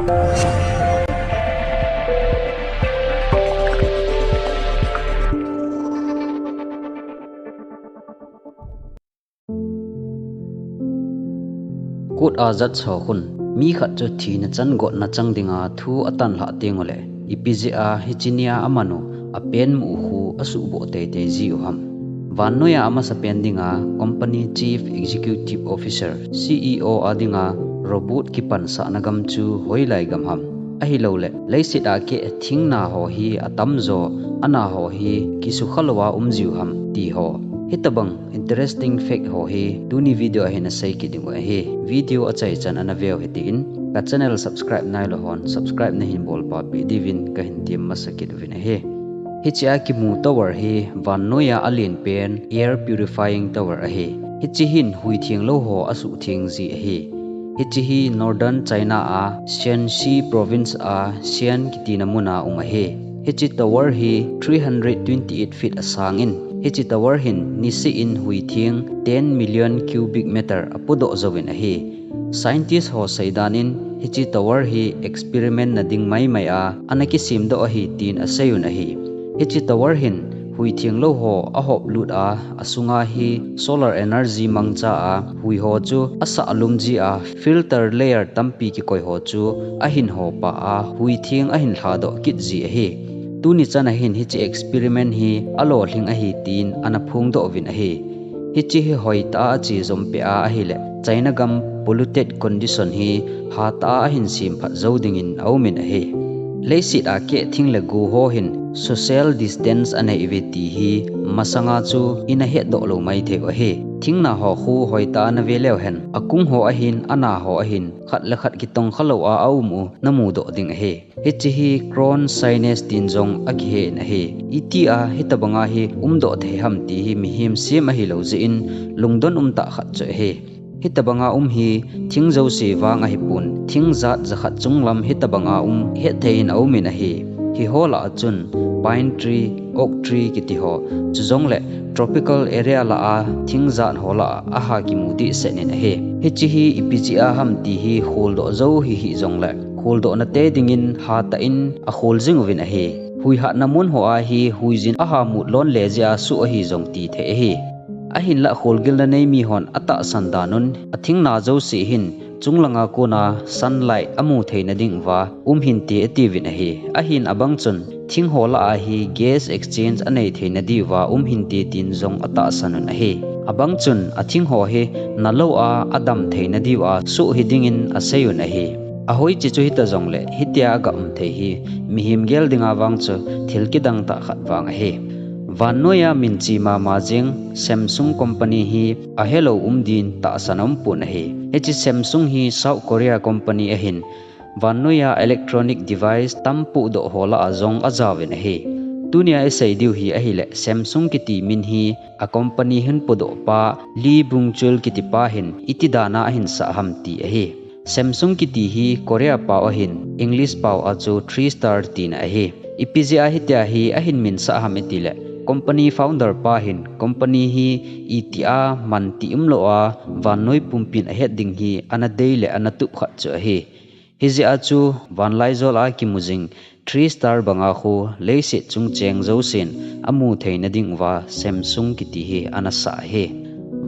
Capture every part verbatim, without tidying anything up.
Kut a jat ho khun, mi khat chu thina chan gotna chang dinga thu atan lhah teng uleh, ipi jeh a hiche nia aman u, apen mu u khu asuhboh teitei ji u ham. Vannoiya amasapen dinga Company Chief Executive Officer, C E O a dinga robot kipansahna gam chu hoilai gam ham. Ahilouleh, leiset a keh thingna ho hi atamjo, ana ho hi kisukha louva um jiu ham ti ho. Hitabang interesting fact ho hi tuni video a hin asei kit ding u ahi. Video achaichan ana veu hitin, ka channel subscribe nailou hon subscribe nahin bolpeh diuvin kahin tem masa kit uvin ahi. Hiche a kimu tower hi vannoiya alenpen air purifying tower ahi. Hiche hin hui thenglou ho asuhtheng ji ahi. Hiche hi Northern China a Shaanxi Province a Xi'an kitina muna um ahi. Hiche tower hi three hundred twenty-eight feet asangin, hiche tower hin niseh in hui theng ten million cubic meter apudoh jouvin ahi. Scientist ho seidan in, hiche tower hi experiment na ding maimai a ana kisemdoh ahi tin aseiyun ahi. Hiche tower hin hui thenglou ho ahoplut a, asunga hi solar energy mangcha a, hui ho chu asah lum ji a, filter layer tampi kikoi ho chu ahin hopah a, hui theng ahin lhadoh kit ji ahi. Tuni chan a hin hiche experiment hi alolhing ahi tin ana phongdoh uvin ahi. Hiche hi hoitah a ache jompeh a ahileh, China gam polluted condition hi hatah a ahin semphat jou dingin aumin ahi. Leiset a keh thing le go ho hin social distance anei uve ti hi masanga chu ina hetdoh lou maithei u ahi. Thingna ho khu hoitah a nave leu hen, akung ho ahin, ana ho ahin, khat le khat kitongkha lou a aum u namudoh ding ahi. Hiche hi chronic sinus tin jong akihen ahi. Itia hitabanga hi umdoh thei ham ti hi mihem sem ahilou jeh in lungdon umtah khat chu ahi. Hitabanga um hi thing jouse vang ahipon, thing jat jakhat chunglam hitabanga um hetthei in aumin ahi. Hiho lah a chun pine tree, oak tree kiti ho, chujongleh tropical area lah a thing jat ho lah a aha kimu dehset in ahi. Hiche hi ipi jeh a ham ti hi kholdoh jou hihih jongleh, kholdoh nate dingin hatah in akhol jing uvin ahi. Hui hatna mun ho a hi huijin aha mut lon le jeh a suh ahi jong tithei ahi. Ahinlah kholgilna nei mi hon atahsan dan un, athingna jouse hin chunglanga kona sunlight amu theina ding uva um hinte atiuvin ahi. Ahin abang chun thing ho lah a hi gas exchange anei theina diuva um hinte tin jong atahsan un ahi. Abang chun athing ho hi nalou a adam theina diuva suh hidingin aseiyun ahi. Ahoiche chu hita jongleh, hitia aga um thei hi mihem gel dinga vang chu thil kidang tah khat vang ahi. Vannoiya minche mama jing Samsung company hi ahelou um din tahsan aumpon ahi. Hiche Samsung hi South Korea company ahin, vannoiya electronic device tampoh doh ho lah a jong ajaovin ahi. Tunia isei diu hi ahileh, Samsung kiti min hi a company hin podoh pa Lee Byung-chul kiti pa hin iti dan a ahin sah ham ti ahi. Samsung kiti hi Korea pao ahin, English pao a chu three star tina ahi. Ipi jeh a hitia hi ahin minsah ham itileh, company founder pa hin company hi itia man ti umlou a vannoi pumpin ahet ding hi ana dei le ana tup khat chu ahi. Hijeh a chu vanlaijol a kimu jing three star banga khu leiset chungcheng jousen amu theina ding uva Samsung kiti hi ana sah ahi.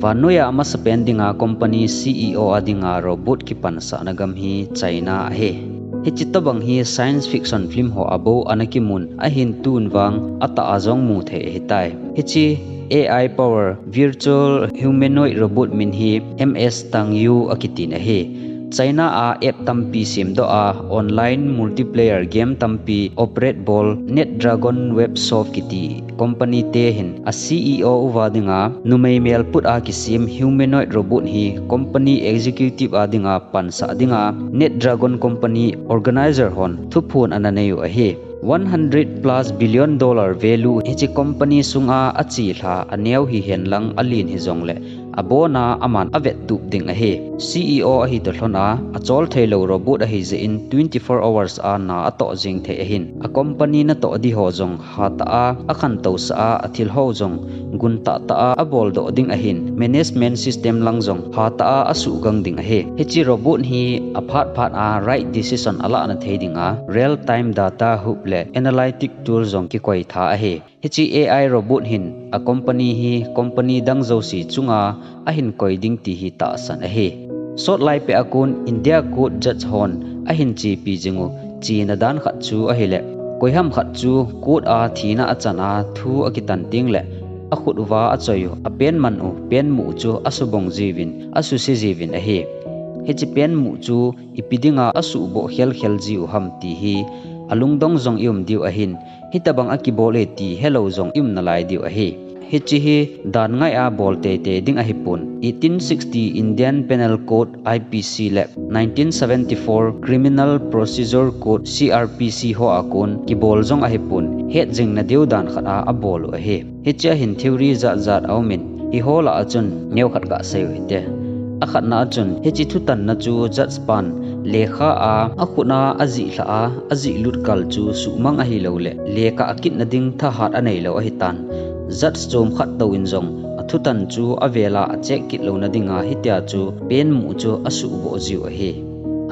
Vannoiya amasapen dinga company C E O a dinga robot kipansahna gam hi China ahi. Hiche tobang hi science fiction film ho a bou ana kimun ahin tun vang atah a jong mu thei ahitai. Hiche A I power virtual humanoid robot min hi M S Tang Yu akitin ahi. China a app tampi semdoh a, online multiplayer game tampi operate bol NetDragon Websoft kiti company te hin a C E O uva dinga numei melput a kisem humanoid robot hi company executive a dinga pansah dinga NetDragon company organizer hon thuphon ana neiu ahi. One hundred plus billion dollar value hiche company sunga achelha aneo hihen lang alen hijongleh abona aman avet tup ding ahi. C E O ahi toh lhon a, achol theilou robot ahi jeh in twenty-four hours a na atoh jing thei ahin. A company natoh di ho jong hatah a akhantou sah a, athil ho jong gun tahtah a abol doh ding ahin. Management system lang jong hatah a asuhgang ding ahi. Hiche robot hi aphat phat a right decision alah na thei ding a, real time data hub le analytic tool jong kikoi tha ahi. Hiche A I robot hin a company hi company dang jouse chunga ahin koi ding ti hi tahsan ahi. Sot lai peh a kon India court judge hon ahin chepi jing u chena dan khat chu ahile, koiham khat chu court a thina achan a thu akitan teng le akhut uva achoi u, apen man u pen muh chu asubong jiuvin, asuse jiuvin ahi. Hiche pen muh chu ipi dinga asuhboh khel khel jiu ham ti hi alungdong jong i um diu ahin, hitobang akibol e ti helou jong i um nalai diu ahi. Hiche hi dan ngai a bol teitei ding ahipon. Eighteen sixty Indian Penal Code, I P C, le nineteen seventy-four Criminal Procedure Code, C R P C, ho a kon kibol jong ahipon. Hetjing na diu dan khat a abol u ahi. Hiche a hin theory jat jat aumin, hiho lah a chun neokhat gasei u hite. Akhatna a chun, hiche thutanna chu judge pan lekha a akhut a ajih lhah a, ajih lut kal chu suhmang ahilou le, lekah akit na ding thahat aneilou ahitan. Judge chom khat touvin jong athutan chu avel a acheck kit louna dinga hitia chu pen muh chu asuhboh jiu ahi.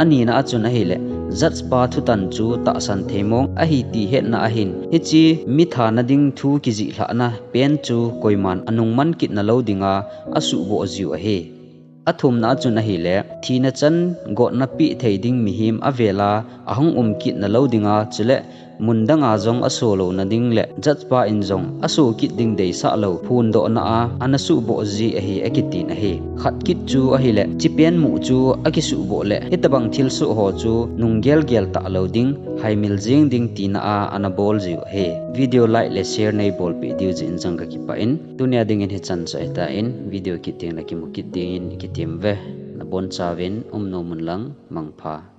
Anina a chun ahile, judge pa thutan chu tahsan thei mong ahi ti hetna ahin, hiche mi thana ding thu kijih lhahna pen chu koiman anungman kit nalou dinga asuhboh jiu ahi. Athumna a chun ahile, thina chan gotna peh thei ding mihem avel a ahung um kit nalou dinga, chule mun dang a jong aso louna ding le judge pa in jong aso kit ding deisah lou phondohna a ana suhboh ji ahi akitin ahi. Khat kit chu ahile, hiche pen muh chu akisuhboh le hitobang thilsoh ho chu nung gel gel talou ding, haimil jing ding tina a ana bol jiu ahi. Video like le share neibolpeh diu jeh in jong kakipah in, tunia dingin hichan chu ahitan, video kit teng le kimu kit dingin ikitem uve. Nabonchauvin umnom un lang, mangpha.